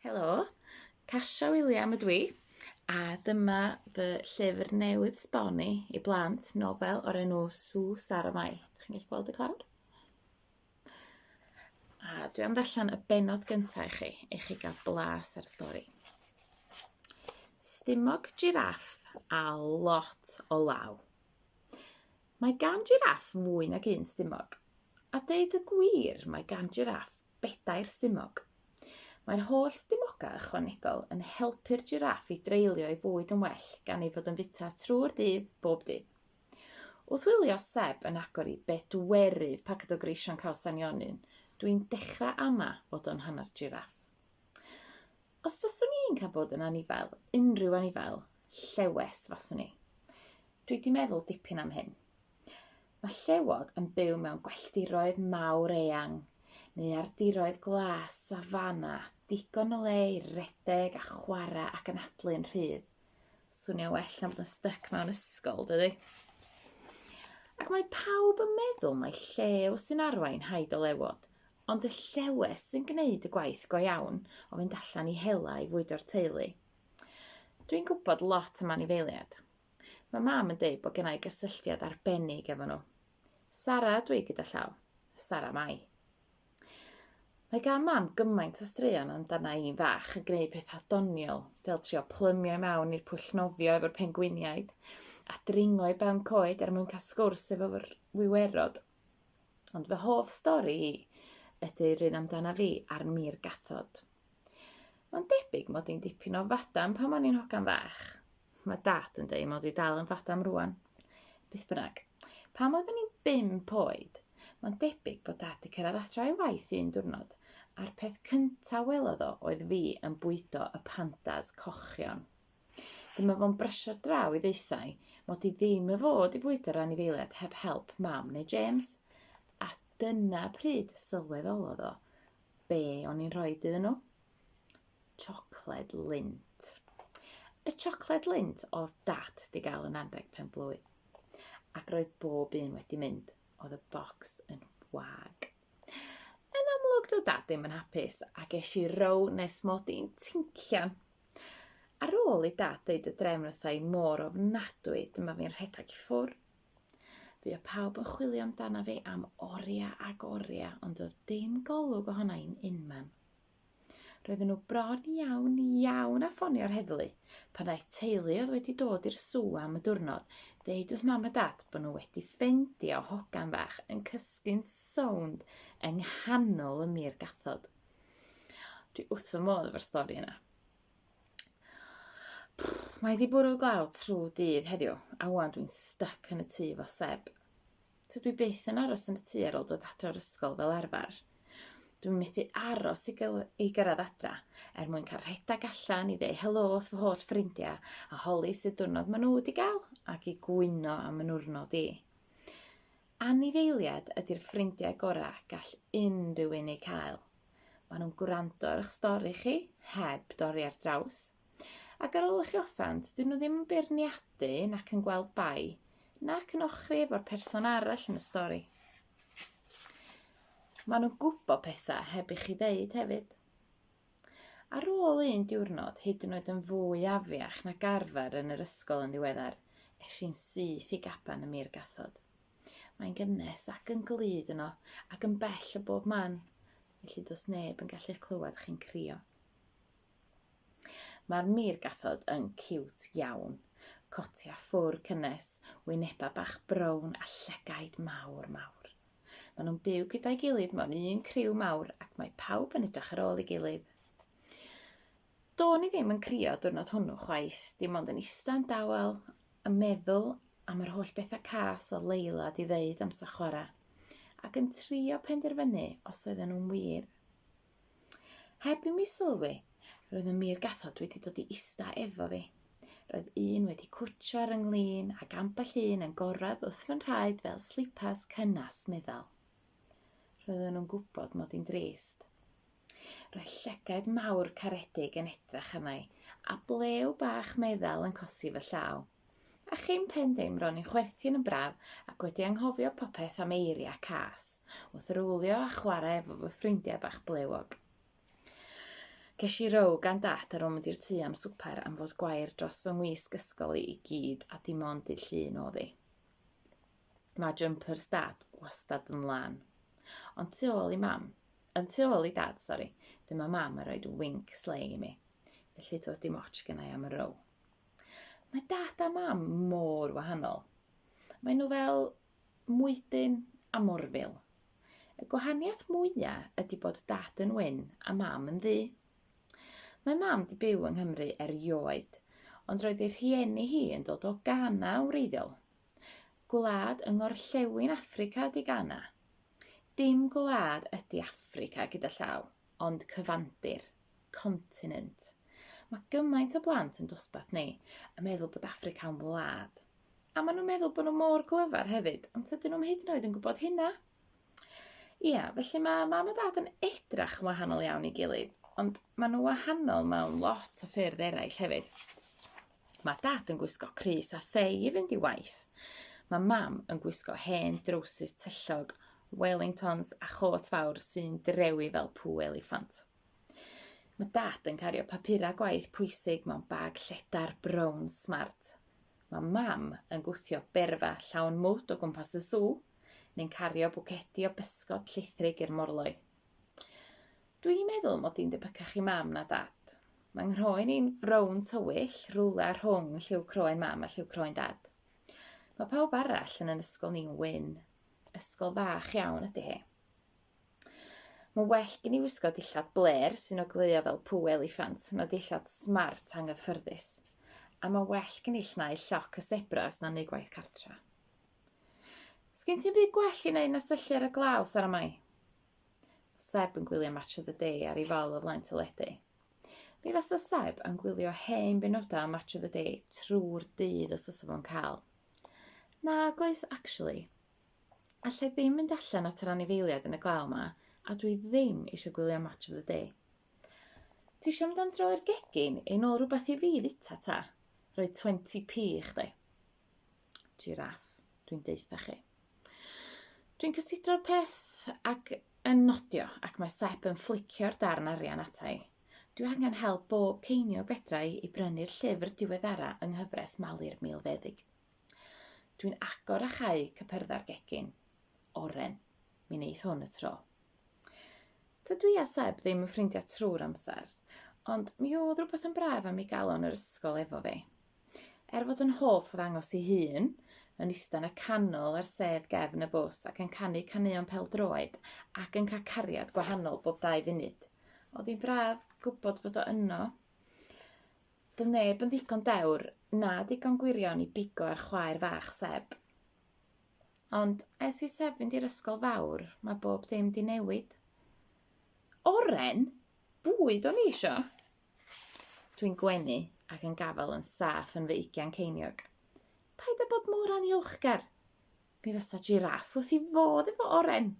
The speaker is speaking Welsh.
Helo, Casia Wiliam ydw i, a dyma fy llyfr newydd sbon i i blant, nofel o'r enw Sw Sara Mai. Dych chi'n gallu gweld y clawr? A dwi am ddarllen y bennod gyntaf i chi, i chi gael blas ar y stori. Stumog jiraff a lot o law. Mae gan jiraff fwy nag un stumog. A deud y gwir, mae gan jiraff bedair stumog. Mae'r holl stumogau ychwanegol yn helpu'r jiráff i dreulio ei fwyd yn well gan ei fod yn fwyta trwy'r dydd, bob dydd. Wrth wylio Seb yn agor ei bedwerydd paced o greision caws a nionyn, dwi'n dechrau ama fod o'n hanner jiráff. Os faswn i'n cael bod yn anifail, unrhyw anifail, llewes faswn i. Dwi 'di meddwl dipyn am hyn. Mae llewod yn byw mewn gwelltiroedd mawr eang, neu ar diroedd glas, safana, digon o le i redeg a chwarae ac anadlu'n rhydd. Swnio'n well na bod yn styc mewn ysgol, dydy? Ac mae pawb yn meddwl mai llew sy'n arwain haid o lewod, ond y llewes sy'n gwneud y gwaith go iawn o fynd allan i hela i fwydo'r teulu. Dwi'n gwybod lot am anifeiliaid. Mae mam yn deud bod gennai gysylltiad arbennig efo nhw. Sara ydw i gyda llaw. Sara Mai. Mae gan mam gymaint o straeon amdana i'n fach yn gwneud pethau doniol, fel trio plymio i mewn i'r pwll nofio efo'r pengwiniaid, a dringo i ben coed er mwyn cael sgwrs efo'r wiwerod. Ond fy hoff stori i ydy'r un amdana fi a'r mur gathod. Mae'n debyg mod i'n dipyn o fadam pan o'n i'n hogan fach. Mae Dad yn deud mod i dal yn fadam rwan. Beth bynnag. Pan oeddwn i'n bump oed, mae'n debyg bod Dad 'di cyrraedd adra o'i waith un diwrnod, a'r peth cynta welodd o oedd fi yn bwydo y pandas cochion. Dyma fo'n brysio draw i ddeutha i mod i ddim y fod i fwydo'r anifeiliaid heb help Mam neu James. A dyna pryd sylweddolodd o Be o'n i'n rhoid iddyn nhw? Siocled Lindt. Y siocled Lindt oedd Dad 'di gael yn anrheg pen-blwydd. Ac roedd bob un wedi mynd. Oedd y bocs yn wag. Yn amlwg doedd Dad ddim yn hapus ac es i row nes mod i'n tincian. Ar ôl i Dad ddeud y drefn wrtha i mor ofnadwy, dyma fi'n rhedeg i ffwr'. Fuodd pawb yn chwilio amdana fi am oriau ac oriau, ond doedd dim golwg ohona i'n unman. Roedden nhw bron iawn, iawn â ffonio'r heddlu, pan ddaeth teulu oedd wedi dod i'r sŵ am y diwrnod ddeud wrth mam a dad bod nhw wedi ffeindio hogan fach yn cysgu'n sownd yng nghanol y mur gathod. Dwi wrth fy modd efo'r stori yna. Mae 'di bwrw glaw trw dydd heddiw, a ŵan dwi'n styc yn y tŷ efo Seb. Tydw i byth yn aros yn y tŷ ar ôl dod adra o'r ysgol fel arfer. Dwi'n methu aros i, i gyrraedd adra, er mwyn cael rhedeg allan i ddeu helo wrth fy holl ffrindiau a holi sut diwrnod maen nhw wedi gael, ac i gwyno am y nwrnod i. Anifeiliaid ydy'r ffrindiau gorau gall unrhyw un eu cael. Maen nhw'n gwrando ar eich stori chi, heb dorri ar draws. Ac ar ôl i chi orffen, dydyn nhw ddim yn beirniadu nac yn gweld bai, nac yn ochri efo'r person arall yn y stori. Maen nhw'n gwybod pethau heb i chi ddeud hefyd. Ar ôl un diwrnod, hyd yn oed yn fwy afiach nag arfer yn yr ysgol yn ddiweddar, es i'n syth i gaban y mur gathod. Mae'n gynnes ac yn glud yno, ac yn bell o bob man, felly does neb yn gallu'ch clywed chi'n crio. Mae'r mur gathod yn ciwt iawn. Cotia ffwr cynnes, wynebau bach brown a llygaid mawr mawr. Maen nhw'n byw gyda'i gilydd mewn un criw mawr ac mae pawb yn edrych ar ôl ei gilydd. Do'n i ddim yn crio diwrnod hwnnw chwaith, dim ond yn ista'n dawel a meddwl am yr holl bethau cas oedd Leila 'di ddeud amser chwarae, ac yn trio penderfynu os oedden nhw'n wir. Heb i mi sylwi, roedd y mur gathod wedi dod i ista efo fi. Roedd un wedi cwtsio ar 'y nglin ac ambell un yn gorwedd wrth fy nhraed fel slipas cynnas meddal. Roedden nhw'n gwybod mod i'n drist. Roedd llygaid mawr caredig yn edrach arna i, a blew bach meddal yn cosi fy llaw. A chyn pen dim ro'n i'n chwerthin yn braf ac wedi anghofio popeth am eiriau cas, wrth rowlio a chwarae efo fy ffrindiau bach blewog. Ces i row gan Dad ar ôl mynd i'r tŷ am swper am fod gwair dros fy ngwisg ysgol i i gyd a dim ond dydd Llun o'dd hi. Mae jumpers Dad wastad yn lân. Ond tu ôl i Mam, yn tu ôl i Dad, sori, dyma Mam yn rhoid winc slei i mi. Felly doedd dim ots gennai am y row. Mae Dad a Mam mor wahanol. Maen nhw fel mwydyn a morfil. Y gwahaniaeth mwya ydy bod Dad yn wyn a Mam yn ddu. Mae Mam 'di byw yng Nghymru erioed, ond roedd ei rhieni hi yn dod o Ghana yn wreiddiol. Gwlad yng ngorllewin Affrica ydy Ghana. Dim gwlad ydy Affrica gyda llaw, ond cyfandir, continent. Mae gymaint o blant yn dosbarth ni yn meddwl bod Affrica'n wlad. A maen nhw'n meddwl bod nhw mor glyfar hefyd, ond tydyn nhw'm hyd yn oed yn gwybod hynna. Ia, felly mae mam a dad yn edrach yn wahanol iawn i gilydd, ond maen nhw wahanol mewn lot o ffyrdd eraill hefyd. Mae dad yn gwisgo crys a thei i fynd i waith. Mae mam yn gwisgo hen drowsus tyllog, wellingtons a chôt fawr sy'n drewi fel pŵ eliffant. Mae dad yn cario papurau gwaith pwysig mewn bag lledar brown smart. Mae mam yn gwthio berfa llawn mwd o gwmpas y sŵ, neu'n cario bwcedi o bysgod llithrig i'r morloi. Dwi'n meddwl mod i'n debycach i mam na dad. Mae 'nghroen i'n frown tywyll, rhywle rhwng lliw croen mam a lliw croen dad. Mae pawb arall yn 'yn ysgol ni'n wyn. Ysgol fach iawn ydy hi. Mae'n well gen i wisgo dillad blêr sy'n ogleuo fel pŵ eliffant na dillad smart anghyffyrddus. A mae'n well gen i llnau lloc y sebras na neud gwaith cartra. Sgin ti'm byd gwell i neud na syllu ar y glaw, Sara Mai? Mae Seb yn gwylio Match of the Day ar ei fol o flaen teledu. Mi fasa Seb yn gwylio hen benodau o Match of the Day trwy'r dydd os fysa fo'n cael. Nag oes, actually. Alla i ddim mynd allan at yr anifeiliaid yn y glaw 'ma, a dwi ddim eisiau gwylio Match of the Day. Ti isio mynd am dro i'r gegin i nôl rhywbeth i fi fita ta? Rhoi 20p i chdi. Jiráff, dwi'n deutha chi. Dwi'n cysidro'r peth ac yn nodio, ac mae Seb yn fflicio'r darn arian ata i. Dwi angen hel bob ceiniog fedra i i brynu'r llyfr diweddara yng nghyfres Malu'r Milfeddyg. Dwi'n agor a chau cypyrdda'r gegin. Oren. Mi neith hwn y tro. Tydw i a Seb ddim yn ffrindiau trwy'r amser, ond mi oedd rhywbeth yn braf am ei gael o'n yr ysgol efo fi. Er fod yn hoff o ddangos ei hun, yn ista yn y canol ar sedd gefn y bws ac yn canu caneuon pêl-droed ac yn cael cariad gwahanol bob dau funud, oedd hi'n braf gwybod fod o yno. Doedd neb yn ddigon dewr na digon gwirion i bigo ar chwaer fach Seb. Ond ers i Seb fynd i'r ysgol fawr, mae bob dim 'di newid. Oren? Bwyd o'n i isio! Dwi'n gwenu ac yn gafael yn saff yn fy ugian ceiniog. Paid â bod mor anniolchgar! Mi fysa jiráff wrth 'i fodd efo oren!